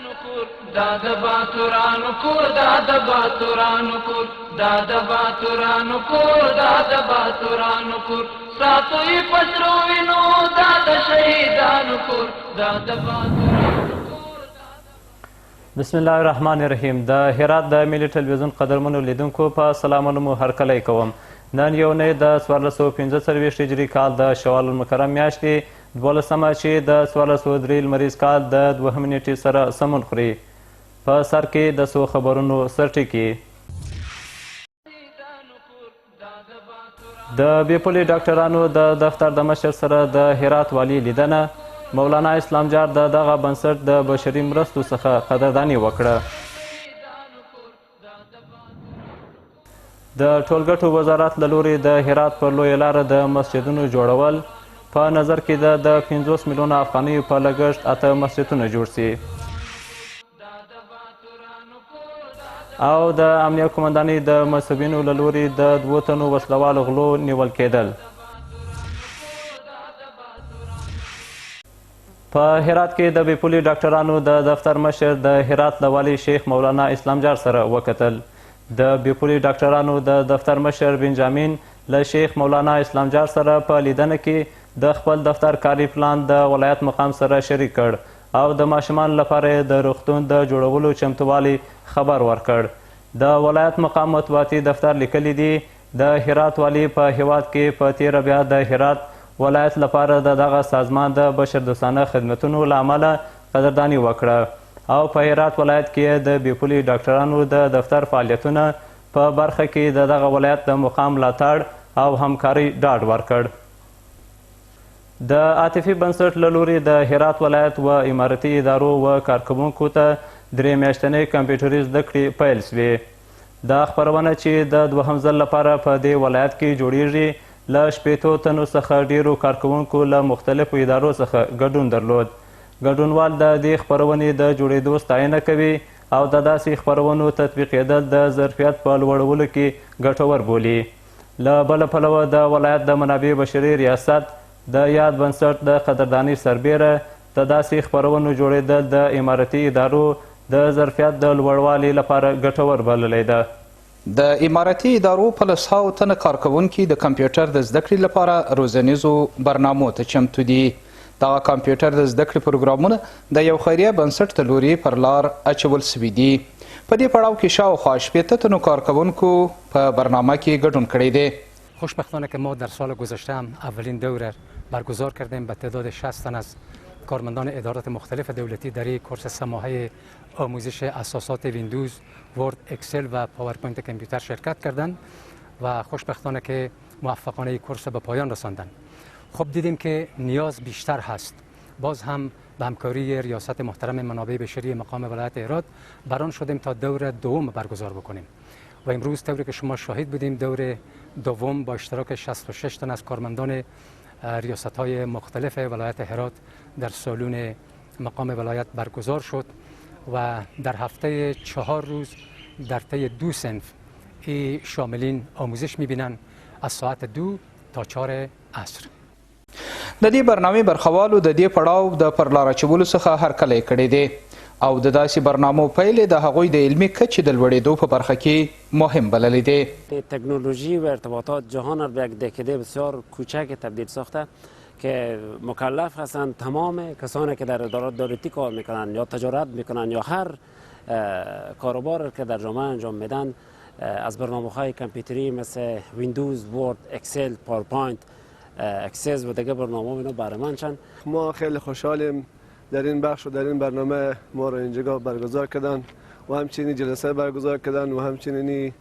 کور، دا د باتورانو کور، دا د باتورانو کور، دا د باتورانو کور، دا د باتورانو کور، ساتو یې په سرو وینو، دا د شهیدانو کور، دا د باتورانو کور. بسم الله الرحمن الرحیم. د هرات د ملي ټلویزیون قدرمنو لیدونکو په سلامونو مو هرکلی کوم. نن یو نه د 1445 هجري کال د شوال المکرم میاشتې 12مه چې د 1403 لمریز کال د 2مې نېټې سره سمون خوري. په سر کې د څو خبرونو سرټکي. د بې پولې ډاکټرانو د دفتر د مشر سره د هرات والي لیدنه. مولانا اسلام جار د دغه بنسټ د بشري مرستو څخه قدرداني وکړه. د ټولګټو وزارت له لوري د هرات پر لویه لاره د مسجدونو جوړول. په نظر کې ده د 50 میلیونه افغانیو په لګښت 8 مسجدونه جوړ سي. او د امنیه قومندانۍ د منسوبینو له لوري د 2 تنو وسلهوالو غلو نیول کېدل. په هرات کې د بې پولې ډاکټرانو د دفتر مشر د هرات له والي شیخ مولانا اسلام جار سره وکتل. د بې پولې ډاکټرانو د دفتر مشر بنجامین له شیخ مولانا اسلام جار سره په لیدنه کې د خپل دفتر کاري پلان د ولایت مقام سره شریک کړ او د ماشومانو لپاره یې د روغتون د جوړولو چمتووالي خبر ورکړ. د ولایت مقام مطبوعاتي دفتر لیکلي دي، د هرات والي په هیواد کې په تېره بیا د هرات ولایت لپاره د دغه سازمان د بشردوستانه خدمتونو له امله قدرداني وکړه او په هرات ولایت کې د بې پولې ډاکټرانو د دفتر فعالیتونه په برخه کې د دغه ولایت د مقام ملاتړ او همکارۍ ډاډ ورکړ. د عاطفي بنسټ له لوري د هرات ولایت و امارتي ادارو و کارکوونکو ته 3 میاشتنۍ کمپیوټري زده کړې پیل سوې. دا خپرونه چې د دوهم ځل لپاره په دې ولایت کې جوړیږي له 60 تنو څخه ډیرو کارکوونکو له مختلفو ادارو څخه ګډون درلود. ګډونوال د دې خپرونې د جوړېدو ستاینه کوي او د داسې خپرونو تطبیقېدل د ظرفیت په لوړولو کې ګټور بولي. له بله پلوه د ولایت د منابع بشري ریاست د یاد بنسټ د قدردانۍ سربېره د داسې خپرونو جوړېدل د امارتي ادارو د ظرفیت د لوړوالي لپاره ګټور بللی ده. د امارتي ادارو په لسهاو تنه کارکوونکي د کمپیوټر د زده کړې لپاره روزنیزو برنامو ته چمتو دي. دغه کمپیوټر د زده کړې پروګرامونه د یو خیریه بنسټ له لوري پر لار اچول سوي دي. په دې پړاو کې شاوخوا 60 تنو کارکوونکو په برنامه کې ګډون کړی دی. خوشبختانه که ما در سال گذشته هم اولین دوره برگزار کردیم به تعداد 60 تن از کارمندان ادارات مختلف دولتی در یک کورس 3 ماهه آموزش اساسات ویندوز، ورد، اکسل و پاورپوینت کامپیوتر شرکت کردند و خوشبختانه که موفقانه یک کورس به پایان رساندند. خب دیدیم که نیاز بیشتر هست. باز هم به همکاری ریاست محترم منابع بشری مقام ولایت هرات بران شدیم تا دور دوم برگزار بکنیم و امروز طوری که شما شاهد بودیم دور دوم با اشتراک 66 تن از کارمندان ریاست‌های مختلف ولایت هرات در سالون مقام ولایت برگزار شد و در هفته 4 روز در طی 2 صنف ای شاملین آموزش می‌بینند از ساعت 2 تا 4 عصر. د دې برنامې برخوالو د دې پړاو د پر لار اچولو څخه هرکلی کړی دی او د داسې برنامو پیل یې د هغوی د علمي کچې د لوړېدو په برخه کې مهم بللی دی. تکنولوژی و ارتباطات جهان را به یک دهکده بسیار کوچک تبدیل ساخته که مکلف هستند تمام کسانی که در ادارات دولتی کار میکنند یا تجارت میکنند یا هر کاروبار که در جامعه انجام میدن از برنامه‌های کامپیوتری مثل ویندوز، ورد، اکسل، پاورپوینت، اکسس و دیگه برنامه اینا بهره‌مند شن. ما خیلی خوشحالیم در این بخش و در این برنامه ما را اینجا برگزار کردن و همچنین جلسه برگزار کردن و همچنین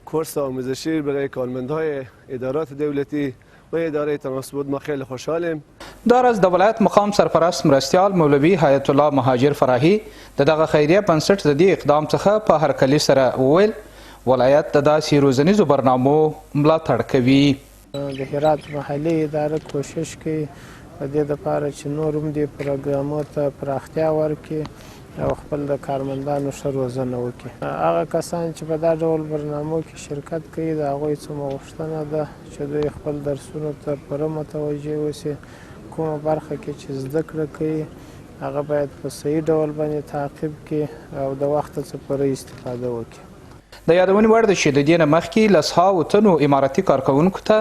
کورس آموزشی برای کارمندهای ادارات دولتی و اداره تناسب ما خیلی خوشحالیم. دا راز د ولایت مقام سرپرست مرستیال مولوي حیات الله مهاجر فراهي د دغه خیریه بنسټ د دې اقدام څخه په هرکلي سره وویل، ولایت د داسې روزنیزو برنامو ملاتړ کوي. د هرات محلي اداره کوشش کوي د دې لپاره چې نور هم دې پروګرامو ته پراختیا ورکړي او خپل د کارمندانو ښه روزنه وکړي. هغه کسان چې په دا ډول برنامو کې شرکت کوي د هغوی څومره غوښتنه ده چې دوی خپل درسونو ته پوره متوجه اوسي، کومه برخه کې چې زده کړه کوي هغه باید په صحیح ډول باندې تعقیب کړي او د وخت څخه پوره استفاده وکړي. د یادونې وړ ده چې د دې نه مخکې لسهاوو تنو امارتي کارکوونکو ته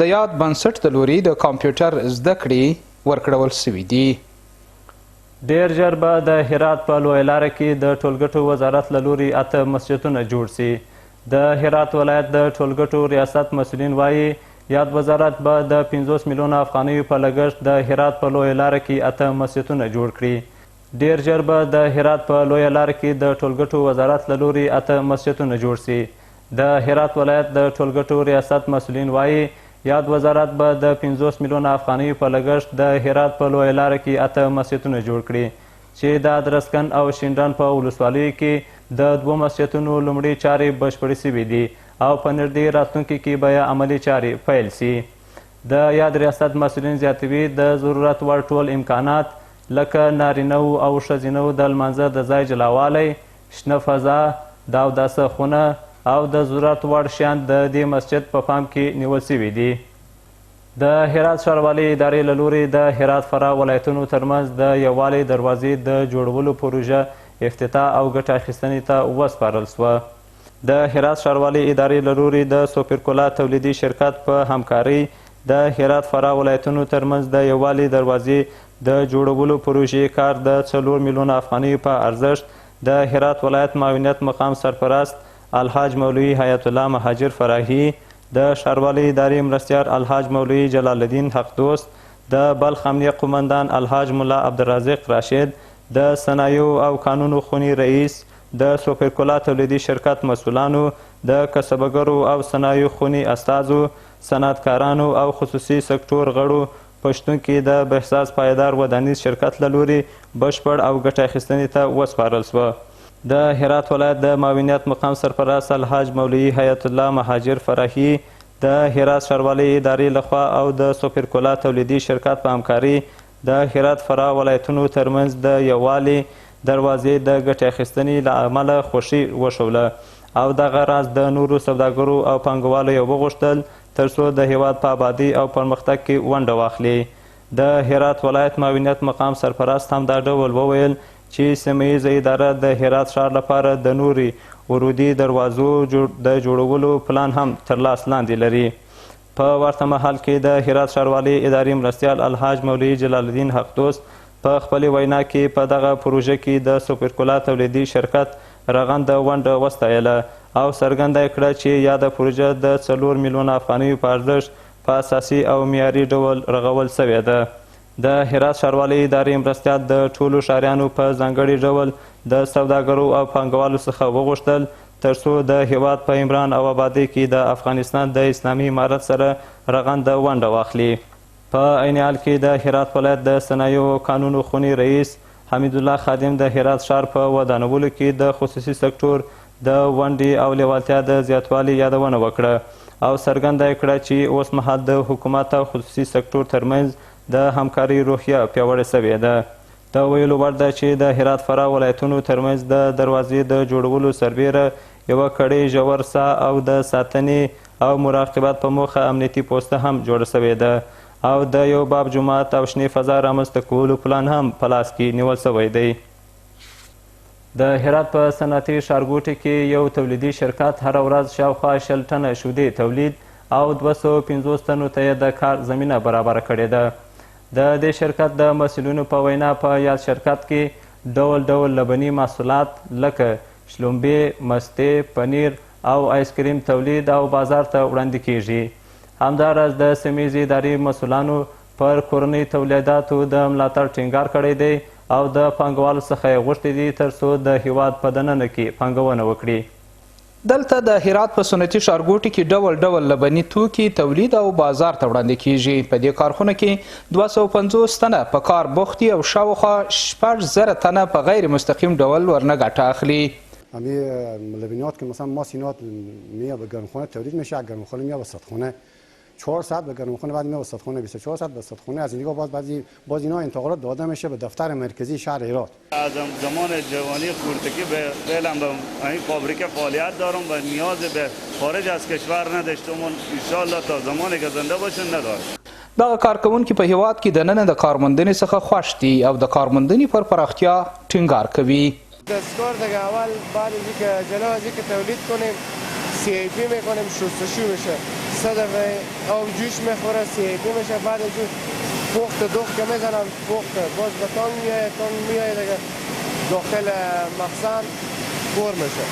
د یاد بنسټ د لوري د کمپیوټر زده کړې ورکړول شوي دي. ډېر ژر به د هرات په لویه لاره کې د ټولګټو وزارت له لوري 8 مسجدونه جوړ شي. د هرات ولایت د ټولګټو ریاست مسؤلین وایي، یاد وزارت به د 50 میلیونه افغانیو په لګښت د هرات په لویه لاره کې 8 مسجدونه جوړ کړي. ډېر ژر به د هرات په لویه لاره کې د ټولګټو وزارت له لوري 8 مسجدونه جوړ شي. د هرات ولایت د ټولګټو ریاست مسؤلین وایي، یاد وزارت به د 50 میلیونه افغانیو په لګښت د هرات په لویه لاره کې 8 مسجدونه جوړ کړي چې د ادرسکن او شینډنډ په ولسوالیو کې د 2 مسجدونو لومړۍ چارې بشپړې شوې دي او په نږدې راتلونکي کې به یې عملي چارې پیل شي. د یاد ریاست مسؤلین زیاتوي، د ضرورت وړ ټول امکانات لکه نارینه او ښځینه د لمانځه د ځای جلاوالی، شنه فضا، د اوداسه خونه او د ضرورت وړ شیان د دې مسجد په پام کې نیول شوي دي. د هرات ښاروالۍ ادارې له لوري د هرات فراه ولایتونو ترمنځ د یووالي دروازې د جوړولو پروژه افتتاح او ګټه اخیستنې ته وسپارل شوه. د هرات ښاروالۍ ادارې له لوري د سوپرکولا تولیدي شرکت په همکارۍ د هرات فراه ولایتونو ترمنځ د یووالي دروازې د جوړولو پروژې کار د 4 میلیونه افغانیو په ارزښت د هرات ولایت معاونیت مقام سرپرست الحاج مولوي حیات الله مهاجر فراهي، د ښاروالۍ ادارې مرستیار الحاج مولوي جلال الدین حقدوست، د بلخ امنیه قومندان الحاج ملا عبدالرازق راشد، د صنایعو او کانونو خونې رئیس، د سوپرکولا تولیدي شرکت مسؤلانو، د کسبګرو او صنایعو خونې استازو، صنعتکارانو او خصوصي سکتور غړو په شتون کې د بهساز پایدار ودانیز شرکت له لوري بشپړ او ګټه اخیستنې ته وسپارل شوه. د هرات ولایت د معاونیت مقام سرپرست الحاج مولوي حیات الله مهاجر فراهي د هرات ښاروالۍ ادارې لخوا او د سوپرکولا تولیدي شرکت په همکارۍ د هرات فراه ولایتونو ترمنځ د یووالي دروازې د ګټې اخیستنې له امله خوښي وښوله او دغه راز د نورو سوداګرو او پانګوالو یې وغوښتل ترڅو د هیواد په آبادۍ او پرمختګ کې ونډه واخلي. د هرات ولایت معاونیت مقام سرپرست هم دا ډول وویل چې سیمه ییزه اداره د هرات ښار لپاره د نورې ورودي دروازو د جوړولو پلان هم تر لاس لاندې لري. په ورته مهال کې د هرات ښاروالۍ ادارې مرستیال الحاج مولوي جلال الدین حقدوست په خپلې وینا کې په دغه پروژه کې د سوپرکولا تولیدي شرکت رغنده ونډه وستایله او څرګنده یې کړه چې یاده پروژه د 4 میلیونه افغانیو په ارزښت په اساسي او معیاري ډول رغول شوې ده. د هرات ښاروالۍ ادارې مرستیال د ټولو ښاریانو په ځانګړي ډول د سوداګرو او پانګوالو څخه وغوښتل ترڅو د هیواد په عمران او آبادۍ کې د افغانستان د اسلامي امارت سره رغنده ونډه واخلي. په عین حال کې د هرات ولایت د صنایعو کانونو خونې رئیس حمیدالله خادم د هرات ښار په ودانولو کې د خصوصي سکتور د ونډې او لیوالتیا د زیاتوالي یادونه وکړه او څرګنده یې کړه چې اوسمهال د حکومت او خصوصي سکتور ترمنځ د همکارۍ روحیه پیاوړې شوې ده. د ویلو وړ ده چې د هرات فراه ولایتونو ترمنځ د دروازې د جوړولو سربېره یوه کړۍ ژور ساه او د ساتنې او مراقبت په موخه امنیتي پوسته هم جوړه شوې ده او د یو باب جومات او شنې فضا رامنځته کولو پلان هم په لاس کې نیول شوی دی. د هرات په صنعتي ښارګوټي کې یو تولیدي شرکت هره ورځ شاوخوا 20 ټنه شیدې تولید او 250 تنو ته یې د کار زمینه برابره کړې ده. د دې شرکت د مسؤلینو په وینا په یاد شرکت کې ډول ډول لبني محصولات لکه شلومبې، مستې، پنیر او آیسکریم تولید او بازار ته وړاندې کیږي. همداراز د سیمه ییزې ادارې مسؤلانو پر کورنۍ تولیداتو د ملاتړ ټینګار کړی دی او د پانګوالو څخه یې غوښتي دي ترڅو د هیواد په دننه کې پانګونه وکړي. دلته د هرات په صنعتي ښارګوټي کې ډول ډول لبني توکي تولید او بازار ته وړاندې کیږي. په دې کارخونه کې 250 تنه په کار بوخت دي او شاوخوا 6000 تنه په غیر مستقیم ډول ورنه ګټه اخلي. همین لبنیات که مثلا ماست اینا میاد به گرمخانه تولید میشه، گرمخانه میاد به سردخانه 4 ساعت به گرمخانه، بعد میاد به سردخانه 24 ساعت به سردخانه. از اینجا باز اینا انتقالات داده میشه به دفتر مرکزی شهر هرات. از زمان جوانی خردکی به فعلا به این فابریکه فعالیت دارم و نیاز به خارج از کشور نداشتم و ان شاء الله تا زمانی که زنده باشم ندارم. دغه کارکوونکي په هیواد کې دننه د کارموندنې څخه خوښ دي او د کارموندنې پر پراختیا ټینګار کوي. دستگاه دیگه اول بعد از اینکه جلو از اینکه تولید کنیم CAP میکنیم، شستشو میشه، 3 دفعه آب جوش میخوره، CAP میشه. بعد از اون پخت دوغ که میزنم، پخت باز به تانگ میایه، تانگ میایه دیگه داخل مخزن پر میشه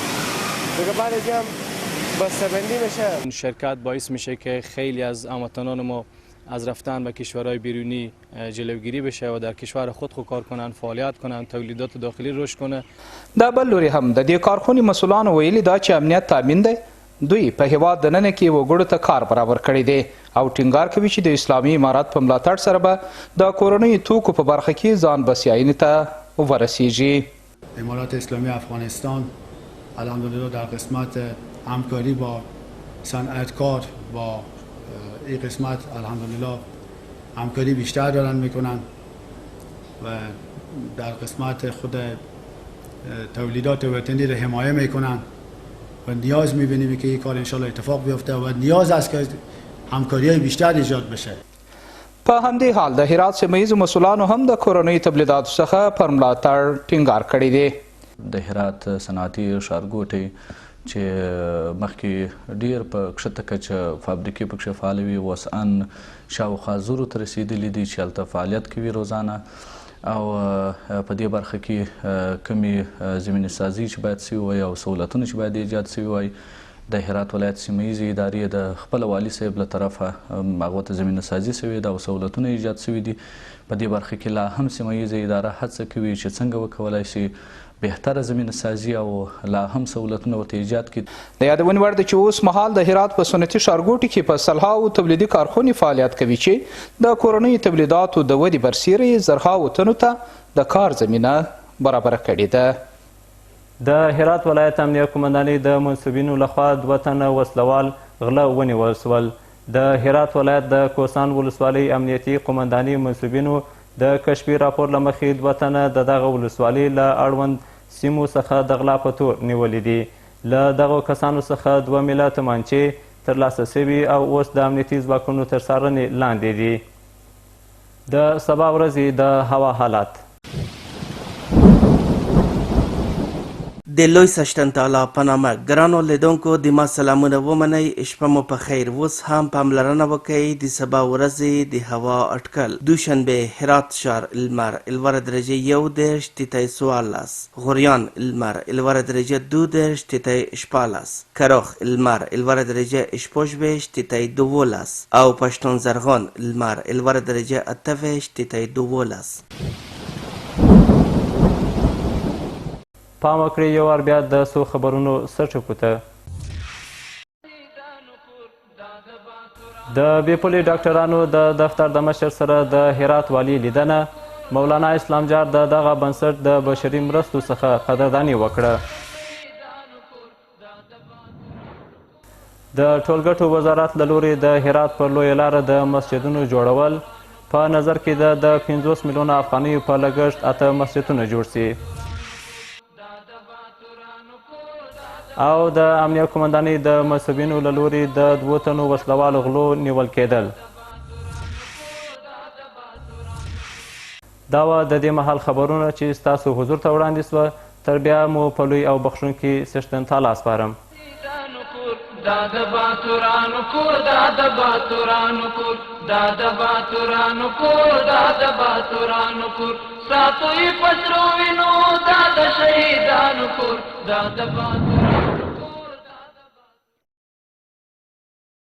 دیگه. بعد از هم بسته‌بندی میشه. این شرکت باعث میشه که خیلی از هموطنان ما از رفتن به کشورهای بیرونی جلوگیری بشه و در کشور خود خو کار کنن، فعالیت کنن، تولیدات داخلی رشد کنه. دا بل لوري هم د دې کارخونې مسولانو ویلي دا چې امنیت تامین دی، دوی په هیواد دننه کې وګړو ته کار برابر کړی دی او ټینګار کوي چې د اسلامي امارت په ملاتړ سره به د کورنیو توکو په برخه کې ځان بسیاینې ته ورسیږي. امارات اسلامی افغانستان الحمدلله در قسمت همکاری با صنعتکار با این قسمت الحمدلله همکاری بیشتر دارن میکنن و در قسمت خود تولیدات وطنی رو حمایه میکنن و نیاز میبینیم که این کار انشالله اتفاق بیفته و نیاز است که همکاری های بیشتر ایجاد بشه. په همدې حال د هرات سیمه ییزو مسولانو هم د کورنیو تولیداتو څخه پر ملاتړ ټینګار کړی دی. د هرات صنعتي ښارګوټی چې مخکې ډېر په کښته کچه فابریکې پکښې فعالې وي، اوس ان شاوخوا 1000 ته رسېدلي دي چې هلته فعالیت کوي روزانه، او په دې برخه کې کومې زمینه سازي چې باید سوي وای او سهولتونه چې باید ایجاد سوي وای، د هرات ولایت سیمه ییزې ادارې د خپل والي صاحب له طرفه هغو ته زمینه سازي سوې ده او سهولتونه ایجاد سوي دي. په دې برخه کې لا هم سیمه ییزه اداره هڅه کوي چې څنګه وکولای شي بهتره زمینه سازي او لا هم سهولتونه ورته ایجاد کړي. د یادونې وړ ده چې اوس مهال د هرات په صنعتي ښارګوټي کې په سلهاوو تولیدي کارخونې فعالیت کوي چې د کورنیو تولیداتو د ودې برسېره یې زرهاوو تنو ته د کار زمینه برابره کړې ده. د هرات ولایت امنیه قومندانۍ د منسوبینو لخوا 2 تنه وسلوال غله ونیول شول. د هرات ولایت د کوسان ولسوالۍ امنیتي قومندانۍ منسوبینو د کشفي راپور له مخې 2 تنه د دغه ولسوالۍ له اړوند سیمو څخه د غلا په تور نیولي دي. له دغو کسانو څخه 2 میله تمانچې ترلاسه شوي او اوس د امنیتي ځواکونو تر څارنې لاندې دي. د سبا ورځې د هوا حالات. د لوی څښتن تعالی په نامه ګرانو لیدونکو د ما سلامونه ومنئ. شپه مو په خیر. اوس هم پاملرنه وکئ د سبا ورځې د هوا اټکل. دوشنبه هرات ښار لمر، لوړه درجه 31.14، غوریان لمر، لوړه درجه 22.16، کروخ لمر، لوړه درجه 26.12 او پښتون زرغون لمر، لوړه درجه 28.12. پام وکړئ یو وار بیا د څو خبرونو سرټکو ته. د بې پولې ډاکټرانو د دفتر د مشر سره د هرات والي لیدنه. مولانا اسلام جار د دغه بنسټ د بشري مرستو څخه قدرداني وکړه. د ټولګټو وزارت له لوري د هرات پر لویه لاره د مسجدونو جوړول په نظر کې ده. د 50 میلیونه افغانیو په لګښت 8 مسجدونه جوړ سي. او د امنیه قومندانۍ د منسوبینو له لوري د 2 تنو وسلوالو غلو نیول کېدل. دا وه د دې مهال خبرونه چې ستاسو حضور ته وړاندې سوه. تر بیا مو په لوی او بخښونکي څښتن تعالی سپارم. دا د باتورانو کور، دا د باتورانو کور، دا د باتورانو کور، دا د باتورانو کور، ساتو یې په سرو وینو، دا د شهیدانو کور، دا د باتورانو.